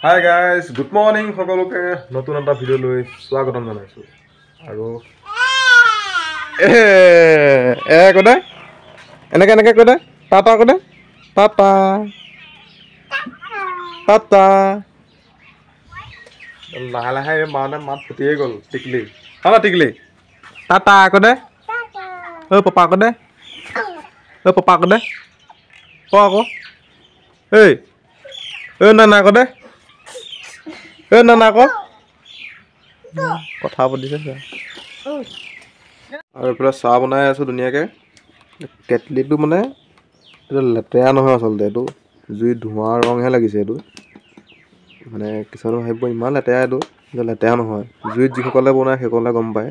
Hi guys, good morning সকলোকে। নতুন এটা ভিডিঅ' লৈ স্বাগতম জনাইছোঁ। আৰু এ কৈ দে, এনেকৈ এনেকৈ কৈ দে, টাটা কৈ দে, টাটা টাটা। লাহে লাহে এই মানে মাত ফুটিয়ে গ'ল। টিকলি, হয় টিকলি, টাটা কৈ দে। ঐ পাপা কৈ দে, ঐ পাপা কৈ দে, ক আকৌ। এই ঐ নানা কৈ দে, ঐ নানা ক। কথা পাতিছে। আৰু এইফালে চাহ বনাই আছোঁ ধুনীয়াকৈ। কেটলিটো মানে এইটো লেতেৰা নহয় আচলতে, এইটো জুই ধোঁৱা ৰংহে লাগিছে। এইটো মানে কিছুমানে ভাবিব ইমান লেতেৰা, এইটো কিন্তু লেতেৰা নহয়। জুইত যিসকলে বনায় সেইসকলে গম পায়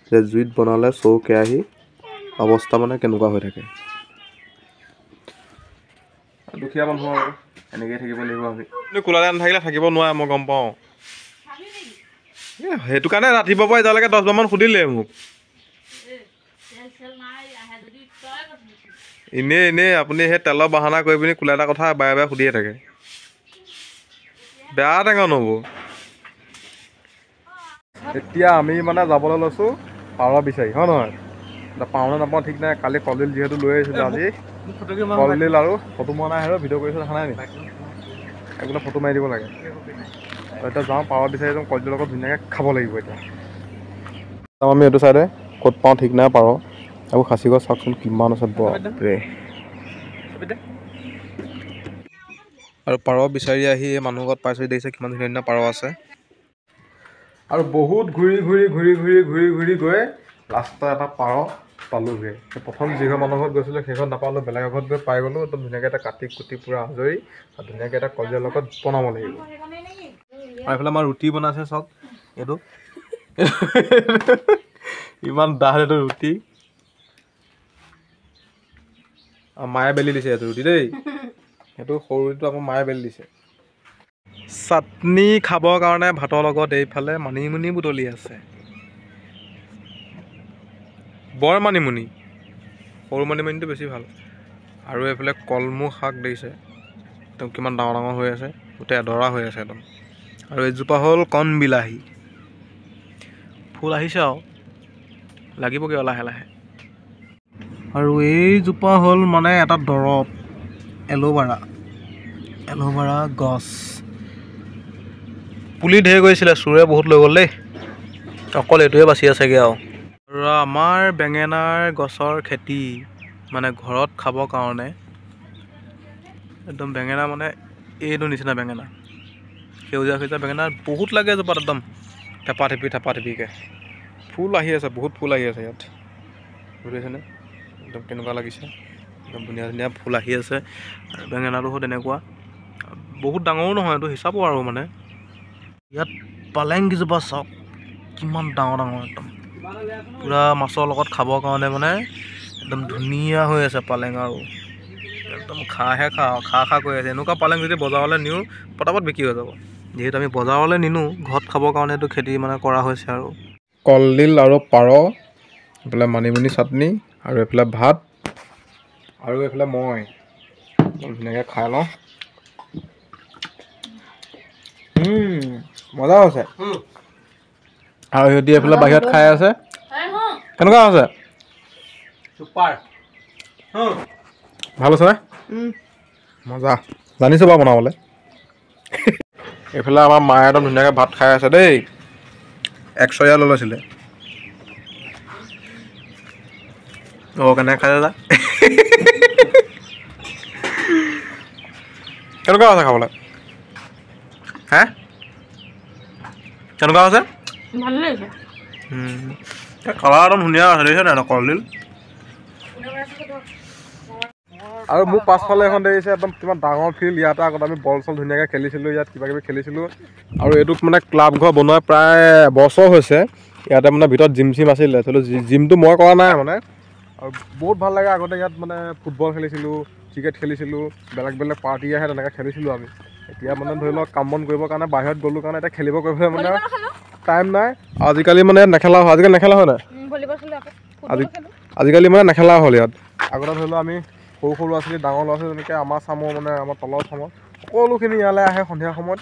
যে জুইত বনালে চৌ কেৰাহী অৱস্থা মানে কেনেকুৱা হৈ থাকে। দুখীয়া মানুহ আৰু এনেকৈয়ে থাকিব লাগিব আমি। কিন্তু কোলালে নাথাকিলে থাকিব নোৱাৰে, মই গম পাওঁ। সেইটো কাৰণে ৰাতিপুৱাৰ পৰা এতিয়ালৈকে 10 বাৰমান সুধিলে মোক। এনেই এনেই আপুনি সেই তেলৰ বাহানা কৰি পিনি কোলা এটা কথা বাৰে বাৰে সুধিয়ে থাকে, বেয়া টেঙা নহ'ব। এতিয়া আমি মানে যাবলৈ লৈছোঁ পাৰ বিচাৰি, হয় নহয়? পাওঁ নে নাপাওঁ ঠিক নাই। কালি কলডিল যিহেতু লৈ আহিছিলোঁ, আজি কলডিল আৰু ফটো মৰা নাই, আৰু ভিডিঅ' কৰিছোঁ দেখা নাই নি? এইবিলাক ফটো মাৰি দিব লাগে। এতিয়া যাওঁ পাৰ বিচাৰি, যাওঁ কলডিলৰ লগত ধুনীয়াকৈ খাব লাগিব। এতিয়া যাওঁ আমি এইটো চাইডে, ক'ত পাওঁ ঠিক নাই পাৰ। আকৌ খাচী গছ চাওকচোন কিমান আছে, বাপৰে। আৰু পাৰ বিচাৰি আহি এই মানুহ ঘৰত পাইছোঁ, দেখিছে কিমান ধুনীয়া ধুনীয়া পাৰ আছে। আৰু বহুত ঘূৰি ঘূৰি ঘূৰি ঘূৰি ঘূৰি ঘূৰি গৈ লাষ্টত এটা পাৰ পালোঁগৈ। প্ৰথম যিঘৰ মানুহ ঘৰত গৈছিলোঁ সেইঘৰত নাপালোঁ, বেলেগৰ ঘৰত গৈ পাই গ'লোঁ। একদম ধুনীয়াকৈ এটা কাটি কুটি পূৰা আজৰি আৰু ধুনীয়াকৈ এটা কলডিলৰ লগত বনাব লাগিব। আৰু এইফালে আমাৰ ৰুটি বনাইছে চাওক, এইটো ইমান ডাঠ এইটো ৰুটি। মায়ে বেলি দিছে এইটো ৰুটি দেই, সেইটো সৰু ৰুটিটো আমাৰ মায়ে বেলি দিছে। চাটনি খাবৰ কাৰণে ভাতৰ লগত এইফালে মানিমুনি বুটলি আছে, বৰ মানিমুনি, সৰু মানিমুনিটো বেছি ভাল। আৰু এইফালে কলমৌ শাক দেখিছে, একদম কিমান ডাঙৰ ডাঙৰ হৈ আছে, গোটেই এডৰা হৈ আছে একদম। আৰু এইজোপা হ'ল কণ বিলাহী, ফুল আহিছে আৰু লাগিবগৈ লাহে লাহে। আৰু এইজোপা হ'ল মানে এটা দৰৱ, এল'ভেৰা, এল'ভেৰা গছ। পুলি ঢেৰ গৈছিলে, চোৰে বহুত লৈ গ'ল দেই, অকল এইটোৱে বাচি আছেগৈ আৰু। আৰু আমাৰ বেঙেনাৰ গছৰ খেতি মানে ঘৰত খাবৰ কাৰণে একদম বেঙেনা, মানে এইটো নিচিনা বেঙেনা, সেউজীয়া সেউজীয়া বেঙেনা বহুত লাগে এজোপাত, একদম থেপা থেপি থেপা থেপিকৈ ফুল আহি আছে, বহুত ফুল আহি আছে ইয়াত, বুজিছেনে? একদম কেনেকুৱা লাগিছে, একদম ধুনীয়া ধুনীয়া ফুল আহি আছে। আৰু বেঙেনাটো তেনেকুৱা বহুত ডাঙৰো নহয়, এইটো হিচাপো আৰু মানে। ইয়াত পালেং কেইজোপা চাওক কিমান ডাঙৰ ডাঙৰ, একদম পূৰা মাছৰ লগত খাবৰ কাৰণে মানে একদম ধুনীয়া হৈ আছে পালেং। আৰু একদম খাহে খা খা খা কৰি আছে। এনেকুৱা পালেং যদি বজাৰলৈ নিওঁ পটাপট বিক্ৰী হৈ যাব। যিহেতু আমি বজাৰলৈ নিনো, ঘৰত খাবৰ কাৰণে এইটো খেতি মানে কৰা হৈছে। আৰু কলডিল আৰু পাৰ, এইফালে মানিমুনি চাটনি, আৰু এইফালে ভাত, আৰু এইফালে মই ধুনীয়াকৈ খাই লওঁ। মজা হৈছে। আৰু সিহঁতি এইফালে বাহিৰত খাই আছে। কেনেকুৱা হৈছে? চুপাৰ। ভাল হৈছে নে? মজা, জানিছোঁ বাৰু বনাবলৈ। এইফালে আমাৰ মায়ে একদম ধুনীয়াকৈ ভাত খাই আছে দেই, একচৰীয়া লৈ লৈছিলে। অঁ, কেনেকৈ খাই দাদা? কেনেকুৱা আছে খাবলৈ? হে, কেনেকুৱা আছে? ভাল লাগিছে। কালাৰ একদম ধুনীয়া আছে, দেখিছে নাই কলডিল। আৰু মোৰ পাছফালে এখন দেখিছে একদম কিমান ডাঙৰ ফিল্ড। ইয়াতে আগতে আমি বল চল ধুনীয়াকৈ খেলিছিলোঁ, ইয়াত কিবা কিবি খেলিছিলোঁ। আৰু এইটোক মানে ক্লাব ঘৰ বনোৱা প্ৰায় এবছৰ হৈছে। ইয়াতে মানে ভিতৰত জিম চিম আছিলে, জিমটো মই কৰা নাই মানে। আৰু বহুত ভাল লাগে, আগতে ইয়াত মানে ফুটবল খেলিছিলোঁ, ক্ৰিকেট খেলিছিলোঁ, বেলেগ বেলেগ পাৰ্টি আহে তেনেকৈ খেলিছিলোঁ আমি। এতিয়া মানে ধৰি লওক কাম বন কৰিবৰ কাৰণে বাহিৰত গ'লোঁ কাৰণে এতিয়া খেলিব কৰিবলৈ মানে টাইম নাই। আজিকালি মানে নেখেলা হয়, আজিকালি নেখেলা হয় নাই? আজিকালি মানে নেখেলা হ'ল ইয়াত। আগতে ধৰি লওক আমি সৰু সৰু আছিলোঁ, ডাঙৰ ল'ৰা ছোৱালী তেনেকৈ আমাৰ চামৰ মানে আমাৰ তলৰ চামৰ সকলোখিনি ইয়ালৈ আহে সন্ধিয়া সময়ত।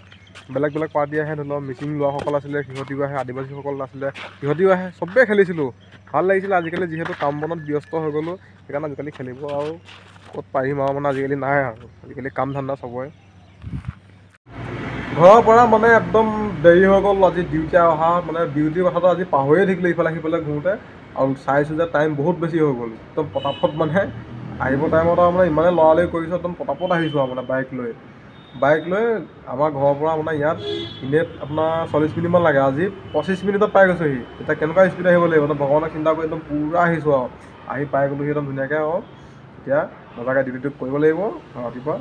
বেলেগ বেলেগ পাৰ্টি আহে, ধৰি লওক মিচিং ল'ৰাসকল আছিলে সিহঁতিও আহে, আদিবাসীসকল আছিলে সিহঁতিও আহে, চবেই খেলিছিলোঁ, ভাল লাগিছিলে। আজিকালি যিহেতু কাম বনত ব্যস্ত হৈ গ'লোঁ, সেইকাৰণে আজিকালি খেলিব আৰু ক'ত পাৰিম আৰু, মানে আজিকালি নাই আৰু, আজিকালি কাম ধান্দা চবৰে। ঘৰৰ পৰা মানে একদম দেৰি হৈ গ'ল আজি ডিউটি অহা, মানে ডিউটিৰ কথাটো আজি পাহৰিয়ে থাকিলোঁ ইফালে সিফালে ঘূৰোঁতে, আৰু চাইছোঁ যে টাইম বহুত বেছি হৈ গ'ল। একদম পটাপট মানে আহিব টাইমত আৰু মানে ইমানে লৰালৰি কৰিছোঁ, একদম পটাপট আহিছোঁ আৰু মানে বাইক লৈ আমাৰ ঘৰৰ পৰা মানে ইয়াত এনেই আপোনাৰ 40 মিনিটমান লাগে, আজি 25 মিনিটত পাই গৈছোঁহি। এতিয়া কেনেকুৱা স্পীড আহিব লাগিব, একদম ভগৱানক চিন্তা কৰি একদম পূৰা আহিছোঁ আৰু, আহি পাই গ'লোহি একদম ধুনীয়াকৈ। আৰু এতিয়া মজাকৈ ডিউটিটো কৰিব লাগিব, ৰাতিপুৱা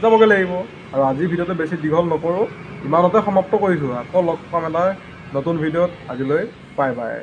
যাবগৈ লাগিব। আৰু আজিৰ ভিডিঅ'টো বেছি দীঘল নকৰোঁ, ইমানতে সমাপ্ত কৰিছোঁ। আকৌ লগ পাম এটা নতুন ভিডিঅ'ত, আজিলৈ বাই বাই।